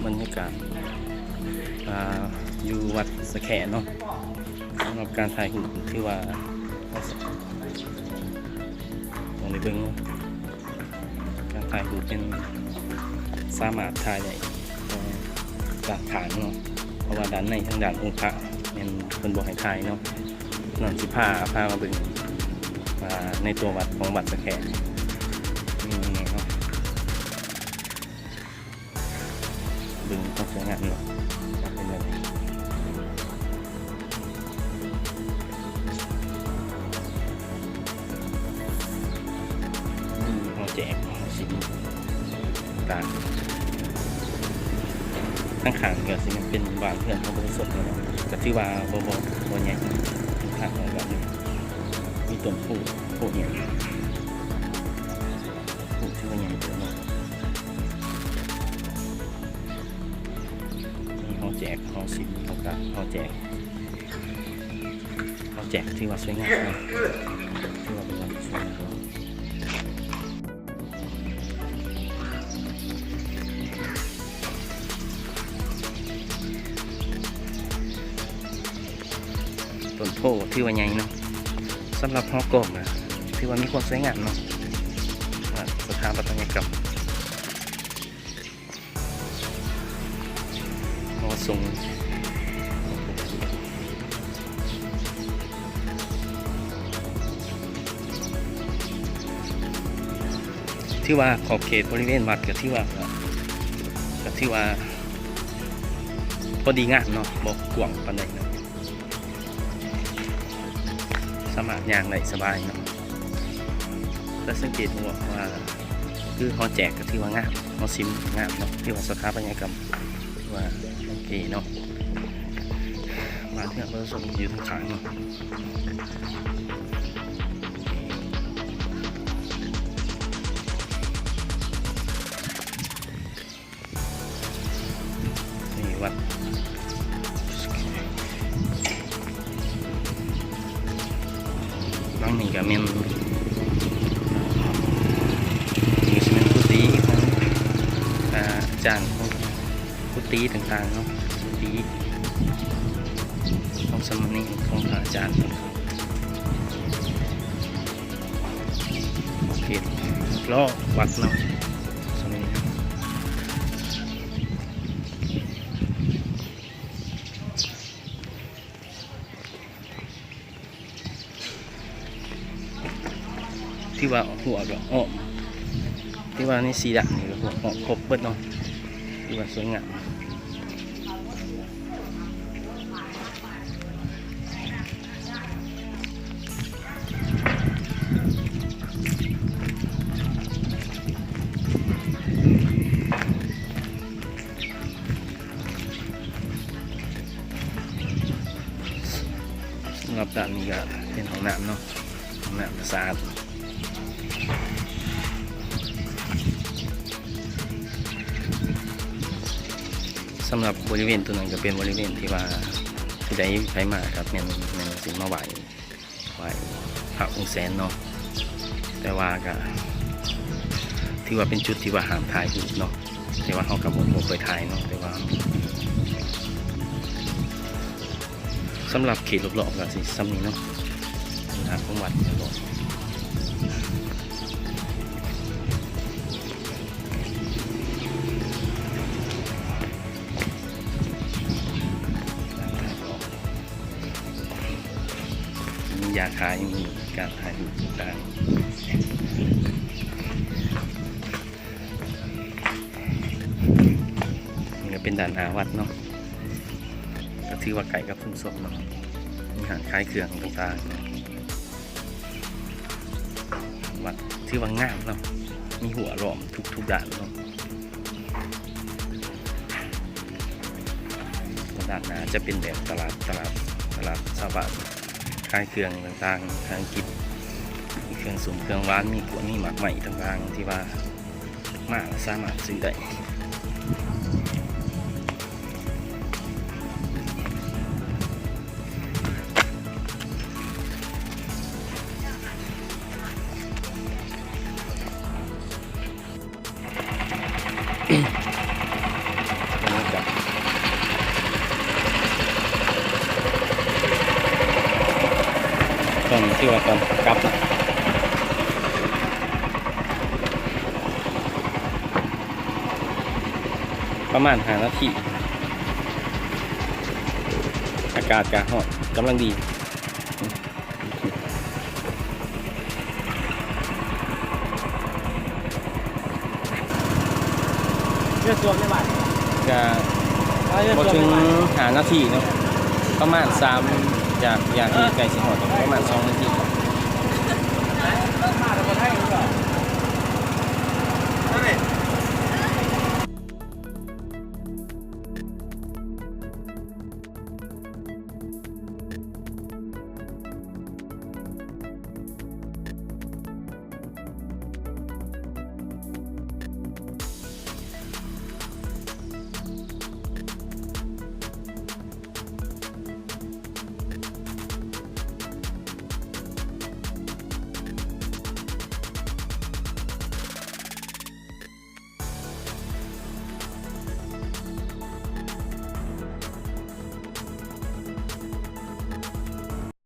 ບັນຍາກາດ ອ່າ ຢູ່ວັດສະແຂະເນາະ. ສຳລັບການຖ່າຍຮູບຖືວ່າ ຕ້ອງໄດ້ເບິ່ງເນາະ, ການຖ່າຍຮູບແມ່ນສາມາດຖ່າຍໄດ້ ເອີ ຈາກຂ້າງເນາະ, ເພາະວ່າດ້ານໃນທາງດ້ານອົງພະແມ່ນເພິ່ນບໍ່ໃຫ້ຖ່າຍເນາະ. ນັ້ນ ຊິພາ ພາມາເບິ່ງ ອ່າ ໃນຕົວວັດຂອງວັດສະແຂະ ນີ້ເນາະ. ເບິ່ງຄວາມສວຍງາມເນາະ ເປັນແບບນີ້. ມີຫໍແຈກຫໍຊິມຕ່າງໆ. ທາງຂ້າງກໍຊິແມ່ນເປັນບ້ານເຮືອນຂອງປະຊາຊົນເນາະ, ກໍຖືວ່າບໍ່ ບໍ່ ບໍ່ໃຫຍ່. ທາງເຮືອນແບບນີ້ ມີຕົ້ນໂພ ໂພໃຫຍ່ ໂພຖືວ່າໃຫຍ່ເຕີບເນາະ. ມີຫໍແຈກ ຫໍຊິມ ເຮົາກະຫໍແຈກ ຫໍແຈກຖືວ່າສວຍງາມເນາະ, ຖືວ່າເປັນວັດທີ່ສວຍງາມ. ຕົ້ນໂພຖືວ່າໃຫຍ່ເນາະ. ສຳລັບຫໍກອງນະ ຖືວ່າມີຄວາມສວຍງາມເນາະ ສະຖາປັດຕະຍະກຳ ຫໍຊົງ. ຖືວ່າຂອບເຂດບໍລິເວນວັດກໍຖືວ່າ ກໍຖືວ່າພໍດີງາມເນາະ, ບໍ່ກວ້າງປານໃດເນາະ. ສາມາດຍ່າງໄດ້ສະບາຍເນາະ. ແລະ ສັງເກດເຫັນວ່າ ຄືຫໍແຈກກໍຖືວ່າງາມ, ຫໍຊິມງາມເນາະ, ຖືວ່າສະຖາປັດຕະຍະກຳ ຖືວ່າໂອເຄເນາະ. ບ້ານເຮືອນປະຊາຊົນຢູ່ທາງຂ້າງເນາະ. ນີ້ວັດ ຫຼັງນີ້ກໍແມ່ນ ນີ້ຊິແມ່ນກຸຕິຂອງ ອາ ອາຈານຂອງ ກຸຕິຕ່າງໆເນາະ, ກຸຕິຂອງສາມະເນນ ຂອງພະອາຈານ. ເຂດລອບວັດເນາະ ສາມະເນນ. ຖືວ່າຮົ້ວກໍອ້ອມ ຖືວ່າໃນສີ່ດ້ານນີ້ກໍຮົ້ວອ້ອມຄົບເບິດເນາະ, ຖືວ່າສວຍງາມ. ສຳລັບດ້ານນີ້ກໍເປັນຫ້ອງນ້ຳເນາະ, ຫ້ອງນ້ຳກໍສະອາດ. ສຳລັບບໍລິເວນໂຕນັ້ນກໍເປັນບໍລິເວນທີ່ວ່າຜູ້ໃດໃຜມາກໍແມ່ນ ແມ່ນຊິມາໄຫວ້ ໄຫວ້ພະອົງແສນເນາະ, ແຕ່ວ່າກະຖືວ່າເປັນຈຸດທີ່ວ່າຫ້າມຖ່າຍຮູບເນາະ, ແຕ່ວ່າເຮົາກະບໍ່ ບໍ່ໄປຖ່າຍເນາະ, ແຕ່ວ່າສຳລັບເຂດລອບໆກະຊິສ່ຳນີ້ເນາະ, ໜ້າຂອງວັດລອບໆ. ມີຢາຂາຍ ມີການຖ່າຍຮູບຕ່າງໆ. ນີ້ກໍເປັນດ້ານໜ້າວັດເນາະ, ກໍຖືວ່າໃກ້ກັບຊຸມຊົນເນາະ, ມີຮ້ານຂາຍເຄື່ອງຕ່າງໆເນາະ. ວັດຖືວ່າງາມເນາະ, ມີຮົ້ວລ້ອມທຸກໆດ້ານເນາະ. ດ້ານໜ້າຈະເປັນແບບຕະຫຼາດ ຕະຫຼາດ ຕະຫຼາດຊາວບ້ານ ຂາຍເຄື່ອງຕ່າງໆ ທາງກິນ ມີເຄື່ອງສົ້ມເຄື່ອງຫວານ ມີກວນ ມີໝາກໄມ້ຕ່າງໆ ທີ່ວ່າມາແລ້ວສາມາດຊື້ໄດ້. ບັນຍ ຄືວ່າຕອນກັບນະ ປະມານຫ້ານາທີ ອາກາດກະຮ້ອນກຳລັງດີ. ເຮືອສວມໃນບ້ານ ກະບໍ່ເຖິງຫ້ານາທີເນາະ ປະມານສາມ ຈາກ ຈາກນີ້ໃກ້ຊິຮອດ ປະມານສອງນາທີ.